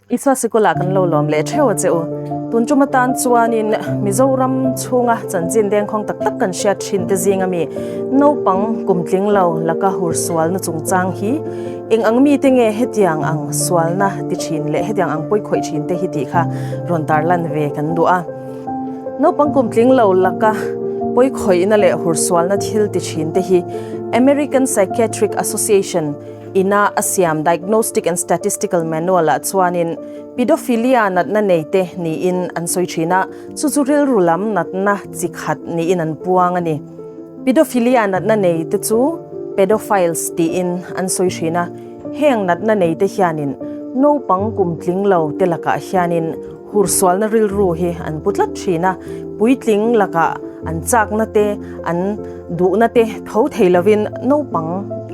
Isua sikula kan lo lawm leh theuh a che u. Tun tum atan chuanin Mizoram chhunga chanchin dengkhawng tak tak kan hriat thin te zinga mi naupang kum tling lo laka hur sualna chungchang hi eng ang mite nge hetiang ang sualna ti thin leh hetiang ang pawi khawih thin te hi tih kha rawn tarlan ve kan duh a. Naupang kum tling lo laka pawi khawihna leh hur sualna thil ti thin te hi American Psychiatric Association ina a siam Diagnostic and Statistical Manual ah chuanin pedophilia natna nei te niin an sawi thin a, chu chu rilru lam natna chi khat niin an puang a ni. Pedophilia natna nei te chu pedophiles tiin an sawi thin a, heng natna nei te hianin naupang kum tling lo te lakah hianin Hursualna rilru hi an pu tlat thin a, puitling lakah an chakna te, an duhna te tho thei lovin naupang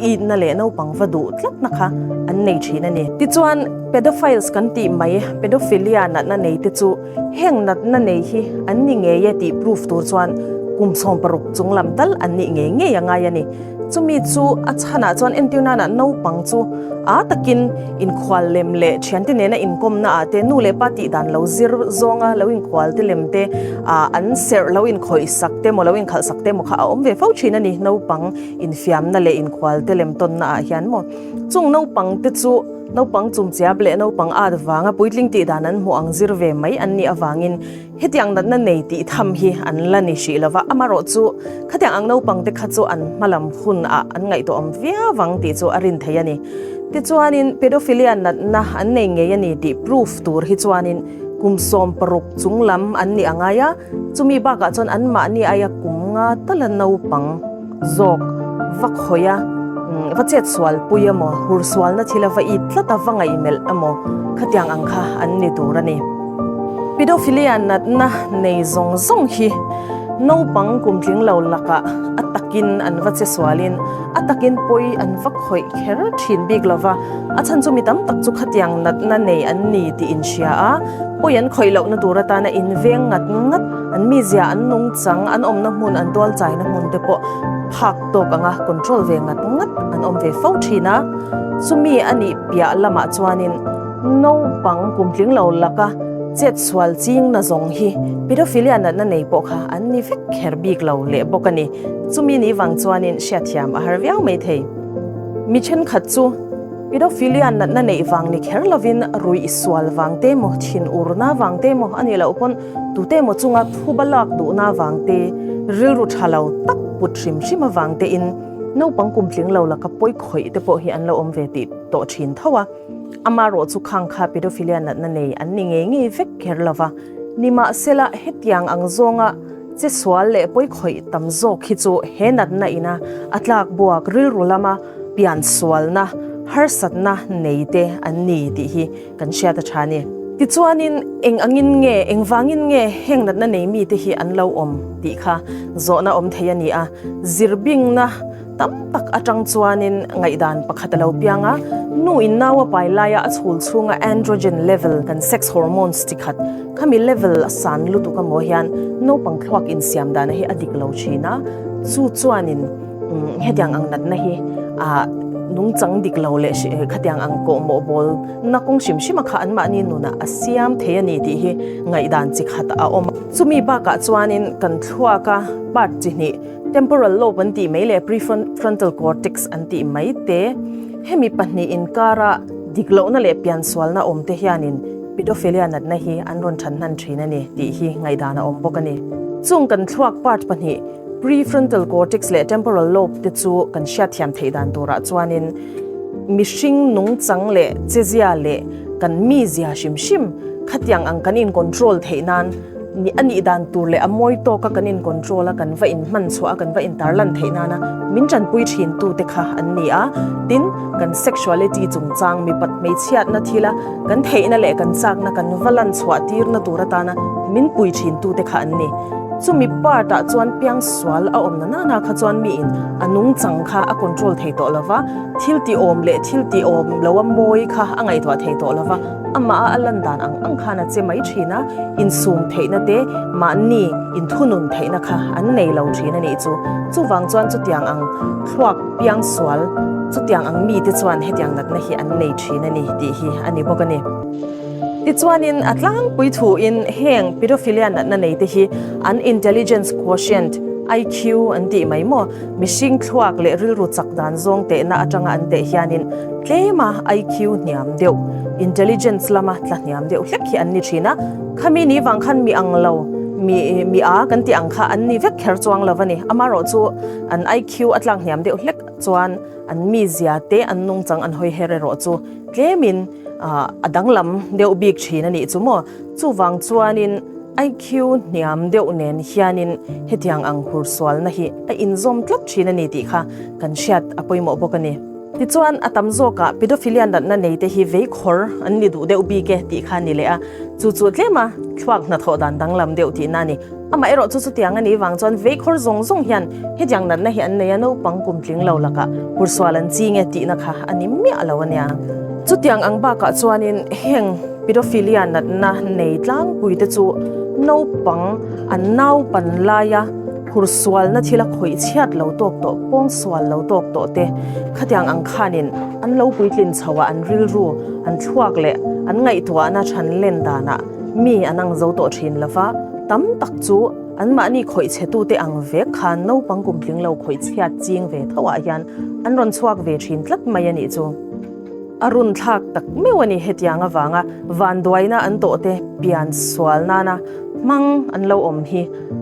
itna leh naupang va duh tlatna kha an nei thin a ni. Tichuan, pedophiles kan tih mai, pedophilia natna nei te chu heng natna nei hi an ni ngei e tih proof tur chuan kum 16 chung lam tal an nih ngei ngei a ngai a ni. Chumi chu a chhanah chuan entir nana naupang chu a takin inkhual lem leh thiante nena inkawmna ah te nu leh pa tih dan lo zir zawnga lo inkhual te lem te ah an serh lo inkhawih sak te maw lo inkhalh sak te maw kha a awm ve fo thin a ni naupang infiamna leh inkhual te lem tawnna ah hian maw chung naupang te chu naupang chumchiap leh naupang at vanga puitling tih dan an hmuh ang zir ve mai an nih avangin Hetiang natna nei tih tham hi an la ni hrih lova, amarawh chu khatiang ang naupang te kha chu an hmalam hun ah an ngaihtuah awm viau vang tih chu a rin thei a ni. Tichuanin pedophilia natna an nei ngei a ni tih proof tur hi chuanin kum 16 chung lam an nih a ngai a, chumi bakah chuan anmahni aia kum nga tala naupang zawk va khawih a, va chet sual pui emaw, hur sualna thil a va it tlat a, va ngaihmelh emaw khatiang ang kha an ni tur a ni. Pedophilia natna nei zawng zawng hi naupang kum tling lo lakah a takin an va che sualin a takin pawi an va khawih kher thin bik lo va, a chhan chu mi tam tak chu khatiang natna nei an ni tih inhria a, pawi an khawih lohna tur atana inveng ngat ngat, an mizia an nungchang, an awmna hmun, an tualchaina hmun te pawh phak tawk anga control ve ngat ngat an awm ve fo thin a, chumi a nih piah lamah chuanin. Naupang kum tling lo laka chet sual ching na zawng hi pedophilia natna nei pawh kha an ni vek kher bik lo leh bawk a ni. Chumi ni vang chuanin hriatthiam a har viau mai thei. Mi thenkhat chu pedophilia natna neih vang ni kher lovin ruih sual vang te maw, thin urna vang te maw a nih loh pawn tute maw chunga phuba lak duhna vang te, rilru tha lo tak put hrim hrim avang tein naupang kum tling lo laka pawi khawih te pawh hi an lo awm ve tih tawh thin tho a. Amarawh chu khang kha pedophilia natna nei an ni ngei ngei vek kher lo va, nimahsela hetiang ang zawnga che sual leh pawi khawih tam zawk hi chu he natna ina a tlak buak rilru lama pian sualna harsatna nei te an ni tih hi kan hriat a tha a ni. Tichuanin eng angin nge, engvangin nge heng natna nei mite hi an lo awm tih kha zawhna awm thei a ni a, zirbingna, Tam tak atang chuanin ngaihdan pakhat a lo piang a, nu in nau a pai laia a chhul chhunga androgen level kan sex hormones chi khat khami level a san lutuk amaw hian naupang thluak insiam dana hi a dik lo thin a, chu chuanin hetiang ang natna hi ah nungchang dik lo leh khatiang ang kawhmawh bawl na kawng hrim hrim a kha anmahni nunah a siam thei a ni tih hi ngaihdan chi khat a awm a. Chumi bakah chuanin kan thluaka part chi hnih Temporal lobe an tih mai leh prefrontal cortex an tih mai te, hemi pahnih inkara dik lohna leh piansualna awm te hianin pedophilia natna hi an rawn than hnan thin a ni tih hi ngaihdan a awm bawk a ni. Chung kan thluak part pahnih prefrontal cortex leh temporal lobe te chu kan hriatthiam theih dan turah chuanin mihring nungchang leh chezia leh kan mizia hrim hrim khatiang ang kan in control theih nan A nih dan tur leh a mawi tawka kan in control a, kan va in hman chhuah a, kan va in tarlan theih nana min tanpui thin tute kha an ni a. Tin, kan sexuality chungchang mipat hmeichhiatna thila kan theihna leh kan chakna kan va lan chhuah tirna tur atana min pui thin tute kha an ni. Chumi part ah chuan piangsual a awm na nana kha chuan miin a nungchang kha a control thei tawh lova, thil ti awm leh thil ti awm lo a mawi kha a ngaihtuah thei tawh lova. Amah a lan dan ang ang khan a che mai thin a, insum theihna te, mahni inthunun theihna kha an nei lo thin a nih chu. Chuvang chuan chutiang ang thluak piang sual, chutiang ang mite chuan hetiang natna hi an nei thin a ni tih hi a ni bawk a ni. Tichuanin a tlangpui thuin heng pedophilia natna nei te hi an intelligence quotient, IQ, an tih mai maw? Mihring thluak leh rilru chak dan zawng tehna atanga an teh hianin tlema IQ hniam deuh, intelligence lama tla hniam deuh hlek hi an ni thin a. Khami ni vang khan mi ang lo, mi mi a kan tih ang kha an ni vek kher chuang lo a ni. Amaherawhchu an IQ a tlak hniam deuh hlek chuan an mizia te an nungchang an hawi her erawh chu tlemin a danglam deuh bik thin a nih chu maw. Chuvang chuanin IQ hniam deuh nen hianin hetiang ang hursualna hi a inzawm tlat thin a ni tih kha kan hriat a pawimawh bawk a ni. Tichuan a tam zawkah pedophilia natna neite hi veikhawr an ni duh deuh bik e tih kha a ni leh a, chu chu tlema thluak hnathawh dan danglam deuh tihna a ni. Amaherawh chu chutiang a nih vang chuan veikhawr zawng zawng hian hetiang natna hi an nei a, naupang kum tling lo lakah hursual an ching e tihna kha a ni miah lo a nia. Chutiang ang bakah chuanin heng pedophilia natna nei tlangpui te chu naupang an naupan laia hursualna thila khawih chhiat lo tawk tawh, pawngsual lo tawk tawh te khatiang ang khanin an lo puitlin chhoah an rilru, an thluak leh an ngaihtuahna than len danah Mi an ang zo tawh thin lova, tam tak chu anmahni khawih chhetute ang vek khan naupang kum tling lo khawih chhiat ching ve tho ah hian an rawn chhuak ve thin tlat mai a nih chu. A run thlak tak meuh a ni hetiang avanga vanduaina an tawh te pian sual nana hmang an lo awm hi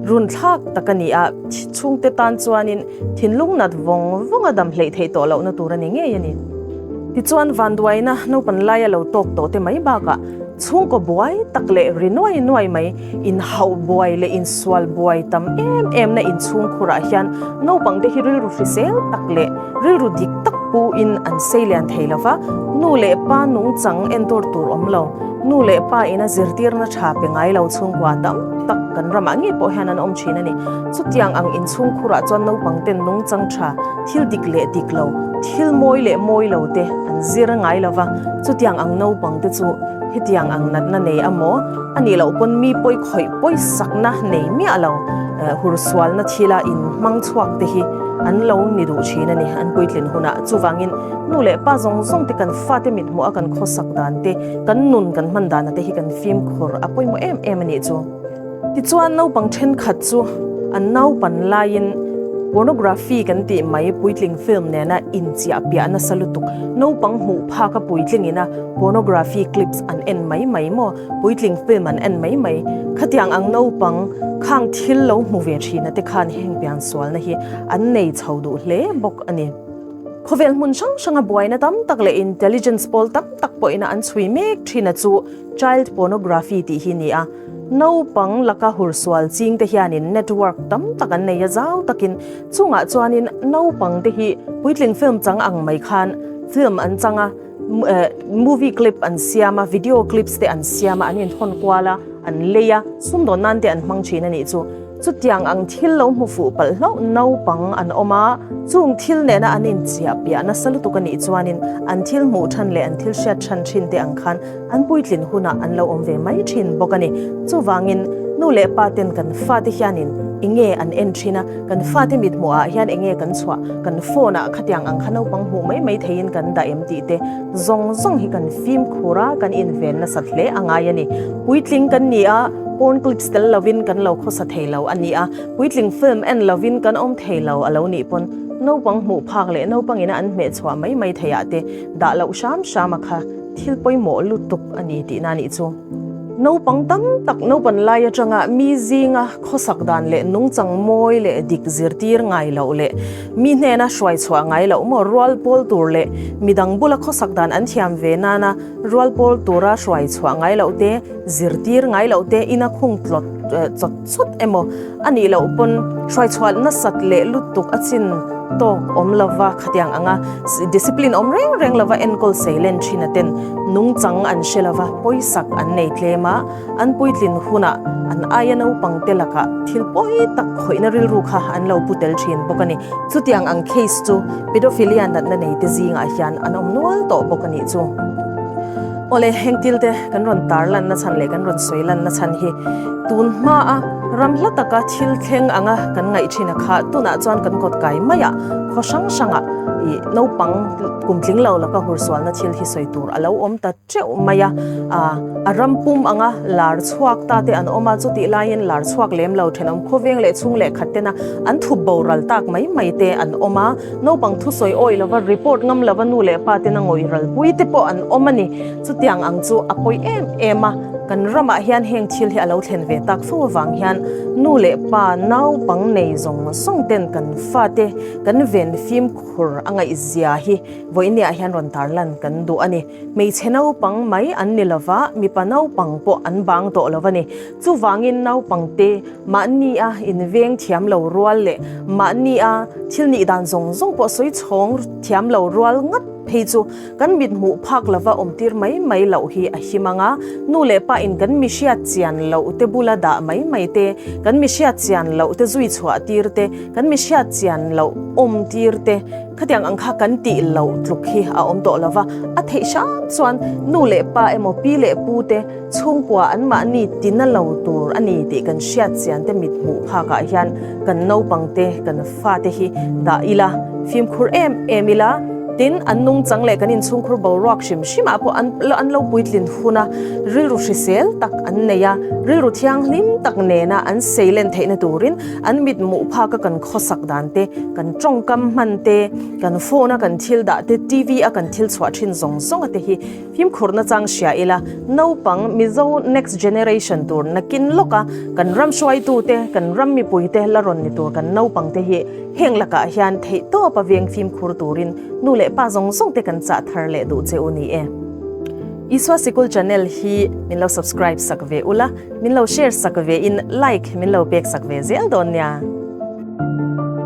run thlak tak a ni a, chhungte tan chuanin thinlung nat vawng vawng a dam hleih theih tawh lohna tur a ni ngei a ni. Tichuan vanduaina naupan laia lo tawk tawh te mai bakah Chhungkaw buai tak leh ri nuai nuai mai, inhauh buai leh insual buai tam em em na inchhungkhurah hian naupangte hi rilru hrisel tak leh rilru dik tak puin an sei lian thei lo va, nu leh pa nungchang entur tur awm lo, nu leh pa ina zirtirna tha pe ngai lo chhungkua tam tak kan ramah ngei pawh hian an awm thin a ni. Chutiang ang inchhungkhurah chuan naupangten nungchang tha, thil dik leh dik lo, thil mawi leh mawi lo te an zir ngai lo va, chutiang ang naupang te chu hetiang ang natna nei a maw? A nih loh pawn mi pawi khawih pawi sakna nei miah lo, hursualna thila in hmang chhuak te hi an lo ni duh thin a ni, an puitlin hunah. Chuvangin nu leh pa zawng zawng te kan fate mithmuh a kan khawsak dan te, kan nun kan hman dana te hi kan fimkhur a pawimawh em em a nih chu. Tichuan naupang thenkhat chu an naupan laiin pornography kan tih mai puitling film nena inchiah piah nasa lutuk. Naupang hmuh phak a puitling ina pornography clips an en mai mai maw, puitling film an en mai mai. Khatiang ang naupang khang thil lo hmu ve thina te khan heng piansualna hi an nei chho duh hle bawk a ni. Khawvel hmun hrang hranga buaina tam tak leh intelligence pawl tam tak pawhina an chhui mek thina chu child pornography tih hi ni a. Naupang laka hursual ching te hianin network tam tak an nei a zau takin chungah chuanin naupang te hi puitling film chang ang mai khan film an chang a, movie clip an siam a, video clips te an siam a, an inthawn kual a, an lei a, sumdawn nan te an hmang thin a nih chu. Chutiang ang thil lo hmu fuh palh hlauh naupang an awm a, chung thil nena an inchiah piah nasa lutuk a nih chuanin an thil hmuh than leh an thil hriat than thin te ang khan an puitlin hunah an lo awm ve mai thin bawk a ni. Chuvangin nu leh pa ten kan fate hianin enge an en thin a, kan fate mithmuh ah hian enge kan chhuah, kan phone ah khatiang ang kha naupang hmuh mai mai theiin kan dah em tih te zawng zawng hi kan fimkhur a, kan inven nasat hle a ngai a ni. Puitling kan ni a, porn clips tel lovin kan lo khawsa thei lo a ni a, puitling film en lovin kan awm thei lo a lo nih pawn naupang hmuh phak leh naupangina an hmeh chhuah mai mai theiah te dah loh hram hram a kha thil pawimawh lutuk a ni tihna a nih chu. Naupang tam tak naupan lai atanga mi zinga khawsak dan leh nungchang mawi leh dik zirtir ngai loh leh mi hnena hruai chhuah ngai loh maw rual pawl tur leh midang bula khawsak dan an thiam ve nana rual pawl tura hruai chhuah ngai loh te, zirtir ngai loh te ina khung tlawt chawt chawt emaw a nih loh pawn hruai chhuah nasat leh lutuk a chin tawk awm lova khatiang anga discipline awm reng reng lova enkawl sei len thin a ten nungchang an hre lova pawisak an nei tlem a, an puitlin hunah an aia naupang te lakah thil pawi tak khawihna rilru kha an lo pu tel thin bawk a ni. Chutiang ang case chu pedophilia natna nei te zingah hian an awm nual tawh bawk a nih chu. Awle, heng thil te kan rawn tar lanna chhan leh kan rawn sawi lanna chhan hi tun hmaa ram hla taka thil thleng anga kan ngaih thin a kha tunah chuan kan kawt kai maiah khaw hrang hrangah. Ih naupang kum tling lo laka hursualna thil hi sawi tur a lo awm ta teuh mai a, a ram pum anga lar chhuak ta te an awm a, chutih laiin lar chhuak lem lo thenawm khawveng leh chhung leh khat tena an thup boral tak mai mai te an awm a, naupang thusawi awih lova report ngam lova nu leh pa tena ngawih ral pui te pawh an awm a ni. Chutiang ang chu a pawi em em a, kan ramah hian heng thil hi a lo thlen ve tak fo avang hian nu leh pa naupang nei zawng zawng ten kan fate kan ven fimkhur a ngaihzia hi vawiiniah hian rawn tarlan kan duh a ni. Hmeichhe naupang mai an ni lova, mipa naupang pawh an bang tawh lo a ni. Chuvangin naupangte mahnia inveng thiam lo rual leh mahnia thil nih dan zawng zawng pawh sawi chhawng thiam lo rual ngat phei chu kan mit hmuh phak lova awmtir mai mai loh hi a him ang a. Nu leh pa in kan mi hriat chian loh te bula dah mai mai te, kan mi hriat chian loh te zui chhuah tir te, kan mi hriat chian loh awm tir te, Khatiang ang kha kan tih loh tluk hi a awm tawh lova, a theih hram chuan nu leh pa emaw pi leh pu te chhungkua an mahni tina lo tur a ni tih kan hriat chian te mit hmuh phakah hian kan naupang te kan fate hi dah ila, fimkhur em em ila, tin an nungchang leh kan inchhungkhur boruak hrim hrimah pawh an an lo puitlin hun a, rilru hrisel tak an nei a, rilru thianghlim tak nena an seilen theihna turin an mit hmuh phaka kan khawsak dan te, kan tawngkam hman te, kan phone a kan thil dah te, TV a kan thil chhuah thin zawng zawng a te hi fimkhurna chang hria ila, naupang Mizo next generation tur nakin lawk a kan ram hruaitu te, kan ram mipui te la rawn ni tur kan naupang te hi heng lakah hian theihtawp a veng fimkhur turin nu leh pa zawng zawng te kan chah thar leh duh che u ni e. Isua Sikul channel hi min lo subscribe sak ve ula, min lo share sak ve in like min lo pek sak ve zel dawn nia.